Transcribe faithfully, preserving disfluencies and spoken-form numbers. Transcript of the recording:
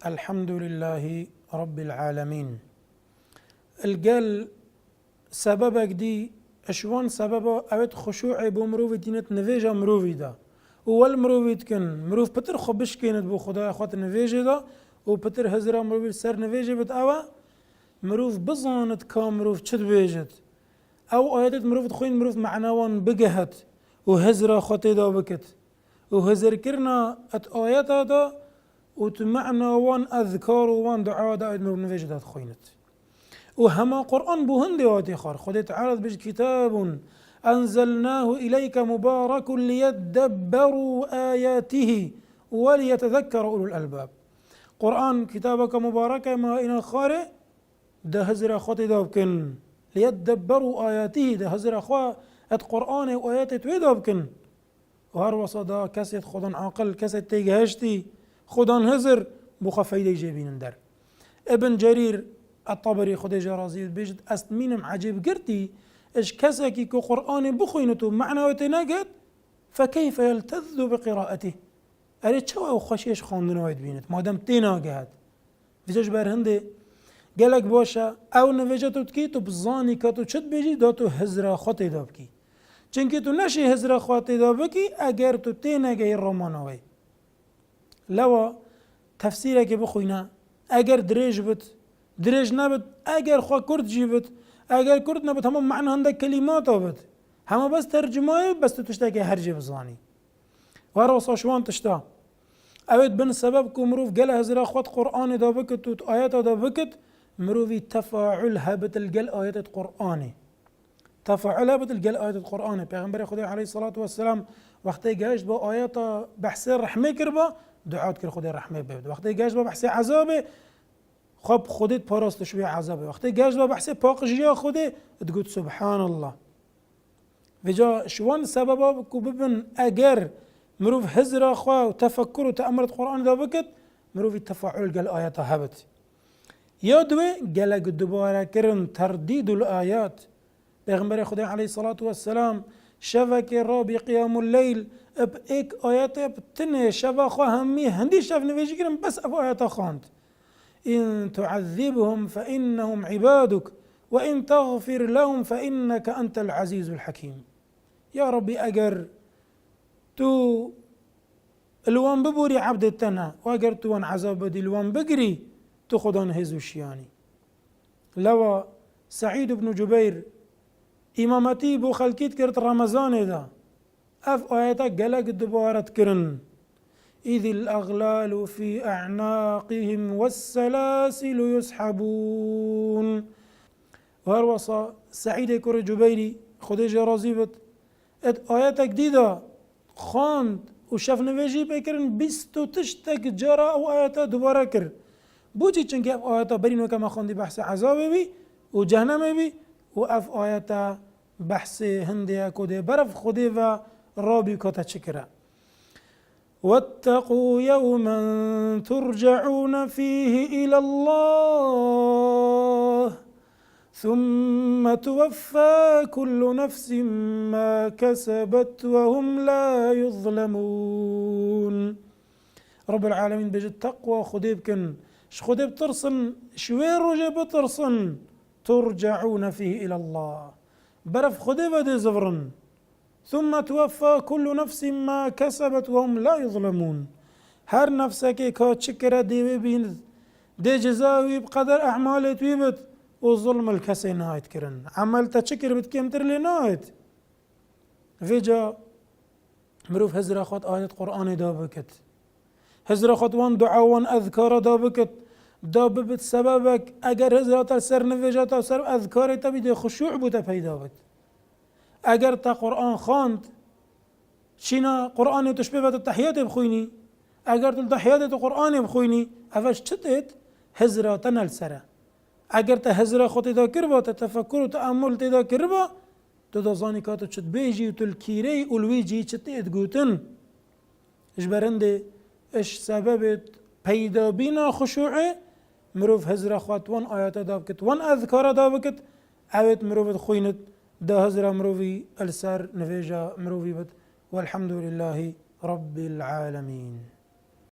Elhamdulillahî Rabbil Alemîn. Li gel sebebek dî, ji wan sebeba ewêt xuşû'ê bo mirovî tînet nivêja mirovî de. Û wel mirovî dikin, mirov pitir xwe bişkênit bo Xwedaya xwe di nivêjê de û pitir hizra mirovî li ser nivêjê bit ew e, mirov bizanit ka mirov çi dibêjit. Ew ayetêt mirov dixwîn, mirov mena wan bigihet û hizra xwe tê de bikit. Û hizirkirina et ayeta de û tu mena wan ezkar û wan dua de ayet mirov nivêjê de dixwînit. Û hema Qur'an bo hindê ayetê xwar. Xwedê Teala dibêje, "Kitabun enzelnahu ileyke mubarekun liyeddebberu ayatihi ve liyetezekkera ulul elbab." Qur'an kitabeke mubareke ma îna xwarê de hizra xwe tê de bikin. Liyeddebberu ayatihi, de hizra xwe et Qur'anê û ayetê wê de bikin. Û her wesa da kesê Xudan aqil, kesê têgihiştî, Xudan hizir, bo xwe feydeyê jê bînin der. Ibn Cerîr Et-Teberî, Xwedê jê razî bêjit, ez dimînim ecêbgirtî, ji kesekî ku Qur'anê bixwînit û mena wê tê neget, fekeyfe yeltezzu bi qiraetih. Erê çawa ew xweşiyê ji xwendina wê dibînit, madem tê nagehet? Vêca ji ber hindê gelek baş e, ew nivêja tu dikî, tu bizanî ka tu çi dibêjî, da tu hizra xwe tê de bikî. Çimkî tu neşî hizra xwe tê de bikî, eger tu tê negehî romana wê. Lewa tefsîrekê bixwîne, eger dirêj bit, dirêj nebit, eger xwe kurt jî bit, eger kurt nebit, hema mena hindek kelîmata bit. Hema bes tercuma ye, bes tu tiştekê her jê bizanî. Û her wisa ji wan tişta. Ew ê dibin sebeb ku mirov gele hizra xwe di Qur'anê de bikit û di ayeta de bikit, mirovî tefaul hebit li gel ayetê di Qur'anê. Tefaul hebit li gel ayetê di Qur'anê. Pêxemberê Xwedê aleyhisselatu vesselam wextê gehişt ba ayeta behsê rehmê kiriba, dua dikir Xwedê rehmê bibit. Wextê gehişt ba behsê ezabê, xwe bi Xwedê diparast ji wê ezabê. Wextê gehişt ba behsê paqijiya Xwedê, digot, "Subhanallah." Vêca ji wan sebeba ku bibin, eger mirov hizra xwe û tefekkur û teemul di Qur'anê de bikit, mirovî tefaul gel ayeta hebit. Ya duwê, gelek dubare kirin, terdîdul ayat. Pêxemberê Xwedê aleyhisselatu vesselam şevekê rabî qiyamul leyl, bi êk ayetê bi tinê şeva xwe hemî hindî şev nivêjî kirin, bes ev ayeta xwend. "In tu'ezzibhum fe innehum ibaduk ve in tagfir lehum fe inneke entel azîzul hekîm." Ya Rabbî, eger tu li wan biborî ebdê te ne, û eger tu wan ezab bidî, li wan bigirî, tu Xudan hêz û şiyanî. Lewa Seîd ibn Cubeyr îmametî bo xelkî dikir di Remezanê de. Ev ayeta gelek dubare dikirin. "Îzil aglalu fî e'naqihim vesselasilu yushebûn." Û her wesa Seîdê kurê Cubeyrî, Xwedê jê razî bit, êt ayetek dî de xwend û şevnivêjî pê kirin, bîst û tiştek cara ew ayeta dubare kir. Bo çi? Çimkî ev ayeta berîn weke me xwendî behsê ezabê bî û cehnemê bî û ev ayeta behsê hindê ye ku dê berev Xwedê ve rabî ka te çi kire. واتقوا يوما ترجعون فيه إلى الله ثم توفى كل نفس ما كسبت وهم لا يظلمون. Rabbul Alemîn dibêje, teqwa Xwedê bikin, ji Xwedê bitirsin, ji wê rojê bitirsin, ترجعون فيه إلى الله. Berev Xwedê ve dê zivirin. ثم توفى كل نفس ما كسبت وهم لا يظلمون. Her nefsekê ka çi kire dê wê bînit, dê ceza wî bi qeder ehmalê wî bit û zulm li kesê nayet kirin. Emel te çi kiribit kêmtir lê nayet. Vêca mirov hizra xwe di ayet Qur'anê de bikit. Hizra xwe di wan dua, wan ezkara de bikit. Da bibit sebebek, eger hizra te ser nivêja te, ser ezkarê te bî, dê xuşû bo te peyda bit. Eger te Qur'an xwend, çîna Qur'anê tu ji pê ve tu tehiyatê bixwînî, eger tu li tehiyatê tu Qur'anê bixwînî, ev ji çi têt? Hizra te ne li ser e. Eger te hizra xwe tê de kiriba, te tefekkur û teemul tê de kiriba, tu dizanî ka tu çi dibêjî û tu li kîrê yî û li wî cihî çi tê digotin. Ji ber hindê ji sebebê peydabîna xuşû'ê mirov hizra xwe di wan ayete de bikit, wan ezkara de bikit, ewêt mirov dixwînit, da hizra mirovî li ser nivêja mirovî bit. Welhamdulillahî Rabbil Alemîn.